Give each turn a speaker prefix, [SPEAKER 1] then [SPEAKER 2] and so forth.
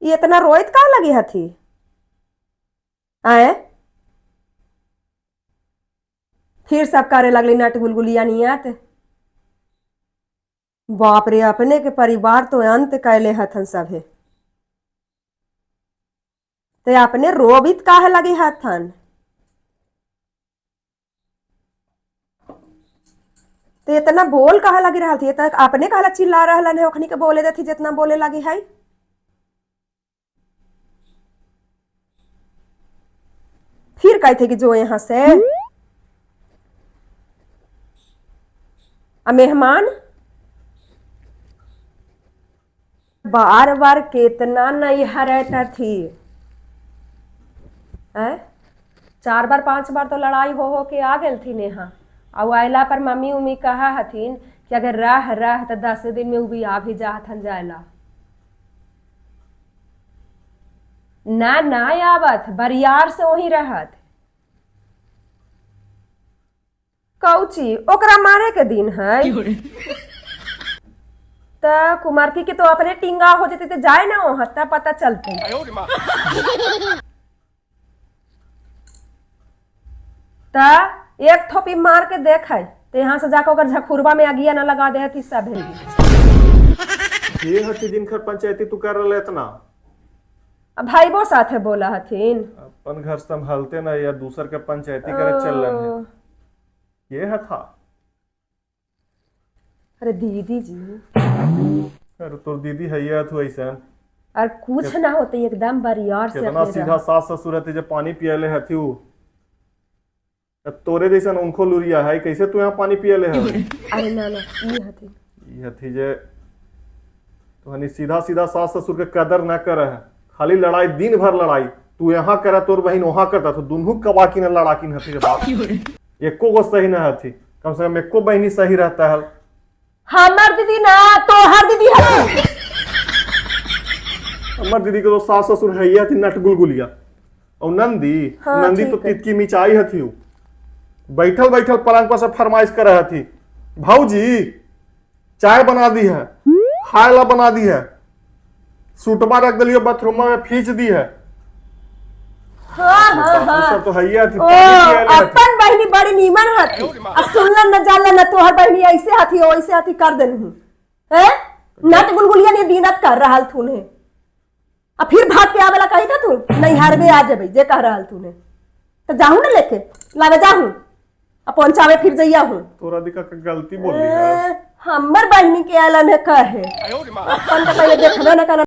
[SPEAKER 1] ये इतना रोइत का लगी हथी आए? फिर सब करे लगली नट गुलगुलिया नियत। बाप रे, अपने के परिवार तो अंत कैले हथन सभे। ते अपने रोबित काहे लगी हथन? ते इतना बोल काहे लगी रहल थी? इतना अपने काहे ला चिल्ला रहलन है? ओखनी के बोले देथी जितना बोले लगी है। फिर कहते कि जो यहाँ से आ मेहमान बार बार केतना नहीं हरता थी। हैं? चार बार पांच बार तो लड़ाई हो हो के आ गेल थी नेहा। आ आयला पर मम्मी उम्मी कहा हथिन कि अगर रह रह तो 10 दिन में उ भी आ भी जा हथन जायला। ना ना आवत, बरियार से वही रहत। कौची ओकरा मारे के दिन है? त कुमारकी के तो अपने टिंगा हो जते ते जाए ना वहां, तब पता चलते। त एक थोपी मार के देख है तो यहाँ से जाकर ओकर झखुरवा में अगिया न लगा दे हथी सब।
[SPEAKER 2] के हथी जिनकर पंचायती तू कर रहले इतना?
[SPEAKER 1] अब भाईबो साथे बोला हथिन।
[SPEAKER 2] अपन घर संभालते ना या दूसर के पंचायती करे चलन है। ये है था?
[SPEAKER 1] अरे दीदी जी।
[SPEAKER 2] अरे तोर दीदी है ये थू ऐसन?
[SPEAKER 1] और कुछ ना होते, एकदम बरियार से
[SPEAKER 2] कितना
[SPEAKER 1] अपने
[SPEAKER 2] सीधा
[SPEAKER 1] रह।
[SPEAKER 2] सास ससुर हती जे पानी पियले हथी उ। त तोरे जैसन उनको लुरिया है, कैसे तू यहाँ पानी पियले है?
[SPEAKER 1] अरे ना ना, ये हथिन।
[SPEAKER 2] ई हथी जे तोहनी सीधा सीधा सास ससुर के कदर ना करे है, खाली लड़ाई, दिन भर लड़ाई। तू यहाँ करे, तोर बहन वहाँ करता, तो दुनू कबाकी न लड़ाकी हथी रे बाप। एको गो सही न हथी, कम से कम एको बहनी सही रहता है।
[SPEAKER 1] हमर दीदी ना, तोहर दीदी हथिन।
[SPEAKER 2] हमर दीदी के तो सास ससुर है हथी नट गुलगुलिया और नंदी।
[SPEAKER 1] हाँ,
[SPEAKER 2] नंदी तो
[SPEAKER 1] ठीक है।
[SPEAKER 2] तितकी मिचाई हथी उ। बैठल बैठल पलंग पर से फरमाइश करे हथी, भाऊजी चाय बना दी है, खाए ला बना दी है, सूटबा रख दिलियो बाथरूम में फींच दी है।
[SPEAKER 1] हाँ हाँ हाँ।
[SPEAKER 2] उ सब तो है हथी,
[SPEAKER 1] ओ
[SPEAKER 2] पानी पियले हथी।
[SPEAKER 1] अपन बहनी बड़ी नीमन हथी आ सुनलन न जानलन न, तोहर बहनी ऐसे हथी वैसे हथी कर देलहु हैं। नट गुलगुलिया ने दिनत कर रहल थूने। आ फिर भाग के आवेला कही था तू, नहीं हारबे आ जबे जे कह रहल तूने। तो जाहू ना लेके लावे जाहू आ पहुंचावे फिर जइया हूँ।
[SPEAKER 2] तोरा दिका के गलती बोल ली है।
[SPEAKER 1] हमर बहनी के आलन है कहे, अपन तो पहले देखबे न करन।